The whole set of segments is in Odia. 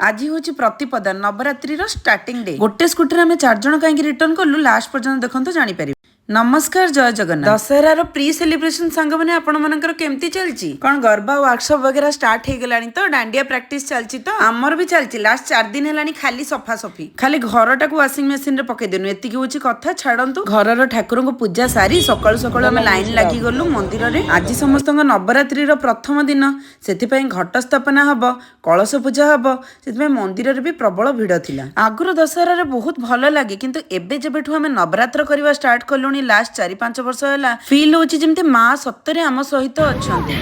ଆଜି ହେଉଛି ପ୍ରତିପଦା, ନବରାତ୍ରିର ଷ୍ଟାର୍ଟିଂ ଡେ। ଗୋଟେ ସ୍କୁଟିରେ ଆମେ ଚାରି ଜଣ କାହିଁକି ରିଟର୍ନ କଲୁ, ଲାଷ୍ଟ ପର୍ଯ୍ୟନ୍ତ ଦେଖନ୍ତୁ, ଜାଣିପାରିବେ। ନମସ୍କାର, ଜୟ ଜଗନ୍ନାଥ। ଦଶହରାର ପ୍ରି ସେଲିବ୍ରେସନ ସାଙ୍ଗମାନେ, ଆପଣମାନଙ୍କର କେମିତି ଚାଲିଛି? କଣ ଗରବା ୱାର୍କସପ୍ ବଗେରା ଷ୍ଟାର୍ଟ ହେଇଗଲାଣି ତ? ଦାଣ୍ଡିଆ ପ୍ରାକ୍ଟିସ ଚାଲିଛି ତ? ଆମର ବି ଚାଲିଛି। ଲାଷ୍ଟ 4 ଦିନ ହେଲାଣି ଖାଲି ସଫାସଫି, ଖାଲି ଘରଟାକୁ ୱାସିଂ ମେସିନରେ ପକେଇଦେନୁ, ଏତିକି ହଉଛି କଥା। ଛାଡନ୍ତୁ, ଘରର ଠାକୁରଙ୍କୁ ପୂଜା ସାରି ସକାଳୁ ସକାଳୁ ଆମେ ଲାଇନ ଲାଗିଗଲୁ ମନ୍ଦିରରେ। ଆଜି ସମସ୍ତଙ୍କ ନବରାତ୍ରିର ପ୍ରଥମ ଦିନ, ସେଥିପାଇଁ ଘଟ ସ୍ଥାପନା ହବ, କଳସ ପୂଜା ହବ। ସେଥିପାଇଁ ମନ୍ଦିରରେ ବି ପ୍ରବଳ ଭିଡ଼ ଥିଲା। ଆଗରୁ ଦଶହରାରେ ବହୁତ ଭଲ ଲାଗେ, କିନ୍ତୁ ଏବେ ଯେବେଠୁ ଆମେ ନବରାତ୍ର କରିବା ଷ୍ଟାର୍ଟ କଲୁଣି, ଲାଷ୍ଟ 4-5 ବର୍ଷ ହେଲା, ଫିଲ୍ ହଉଛି ଯେମିତି ମା ସତରେ ଆମ ସହିତ ଅଛନ୍ତି।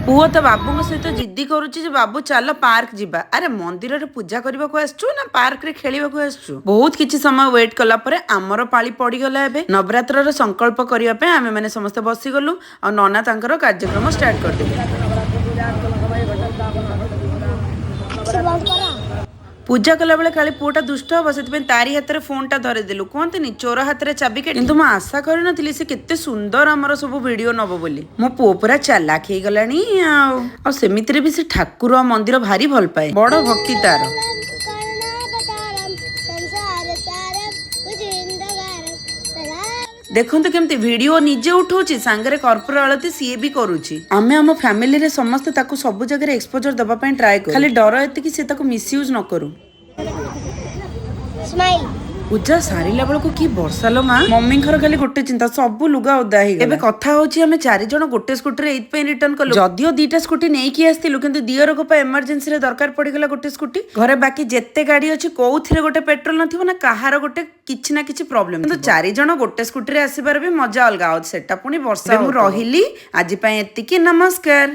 ପୁଅ ତ ବାବୁଙ୍କ ସହିତ ଜିଦ୍ଦି କରୁଛି ଯେ ବାବୁ, ଚାଲ ପାର୍କ ଯିବା। ଆରେ, ମନ୍ଦିରରେ ପୂଜା କରିବାକୁ ଆସିଛୁ ନା ପାର୍କରେ ଖେଳିବାକୁ ଆସିଛୁ? ବହୁତ କିଛି ସମୟ ୱେଟ୍ କଲା ପରେ ଆମର ପାଳି ପଡିଗଲା। ଏବେ ନବରାତ୍ରର ସଂକଳ୍ପ କରିବା ପାଇଁ ଆମେ ମାନେ ସମସ୍ତେ ବସିଗଲୁ ଆଉ ନନା ତାଙ୍କର କାର୍ଯ୍ୟକ୍ରମ ଷ୍ଟାର୍ଟ କରିଦେଲେ। ଆଖି ବନ୍ଦ କର। ପୂଜା କଲାବେଳେ କାଳେ ପୁଅଟା ଦୁଷ୍ଟ ହବ, ସେଥିପାଇଁ ତାରି ହାତରେ ଫୋନଟା ଧରେଇଦେଲୁ। କୁହନ୍ତିନି, ଚୋର ହାତରେ ଚାବି କାଠି। କିନ୍ତୁ ମୁଁ ଆଶା କରିନଥିଲି ସେ କେତେ ସୁନ୍ଦର ଆମର ସବୁ ଭିଡିଓ ନବ ବୋଲି। ମୋ ପୁଅ ପୁରା ଚାଲାକ ହେଇଗଲାଣି। ଆଉ ସେମିତିରେ ବି ସେ ଠାକୁର ମନ୍ଦିର ଭାରି ଭଲ ପାଏ, ବଡ ଭକ୍ତି ତାର। କରୁଣାବତାରಂ ସଂସାର ସାରಂ ଭୁଜଗେନ୍ଦ୍ରହାରಂ ସଦା ଦେଖନ୍ତୁ କେମିତି ଭିଡିଓ ନିଜେ ଉଠଉଛି, ସାଙ୍ଗରେ କର୍ପୂର ଆଳତି ସିଏ ବି କରୁଛି। ଆମେ ଆମ ଫ୍ୟାମିଲିରେ ସମସ୍ତେ ତାକୁ ସବୁ ଜାଗାରେ ଏକ୍ସପୋଜର ଦେବା ପାଇଁ ଟ୍ରାଏ କରୁ। ଖାଲି ଡର ଏତିକି, ସେ ତାକୁ ମିସୟୁଜ ନ କରୁ। ସ୍ମାଇଲ୍। ପୂଜା ସାରିଲା ବେଳକୁ କି ବର୍ଷା ଲୋ ମା! ମମିଙ୍କର ଖାଲି ଗୋଟେ ଚିନ୍ତା, ସବୁ ଲୁଗା ଓଦା ହେଇଗଲା। ଏବେ କଥା ହଉଛି, ଆମେ ଚାରି ଜଣ ଗୋଟେ ସ୍କୁଟିରେ ଏଇଥିପାଇଁ ରିଟର୍ନ କଲୁ, ଯଦିଓ ଦିଟା ସ୍କୁଟି ନେଇକି ଆସିଥିଲୁ, କିନ୍ତୁ ଦିଅରକୁ ପାଇଁ ଏମର୍ଜେନ୍ସିରେ ଦରକାର ପଡିଗଲା ଗୋଟେ ସ୍କୁଟି। ଘରେ ବାକି ଯେତେ ଗାଡି ଅଛି, କୋଉଥିରେ ଗୋଟେ ପେଟ୍ରୋଲ ନଥିବ ନା କାହାର ଗୋଟେ କିଛି ନା କିଛି ପ୍ରୋବ୍ଲେମ। କିନ୍ତୁ ଚାରି ଜଣ ଗୋଟେ ସ୍କୁଟିରେ ଆସିବାର ବି ମଜା ଅଲଗା। ଆଉ ସେଟା ପୁଣି ବର୍ଷା। ମୁଁ ରହିଲି, ଆଜି ପାଇଁ ଏତିକି, ନମସ୍କାର।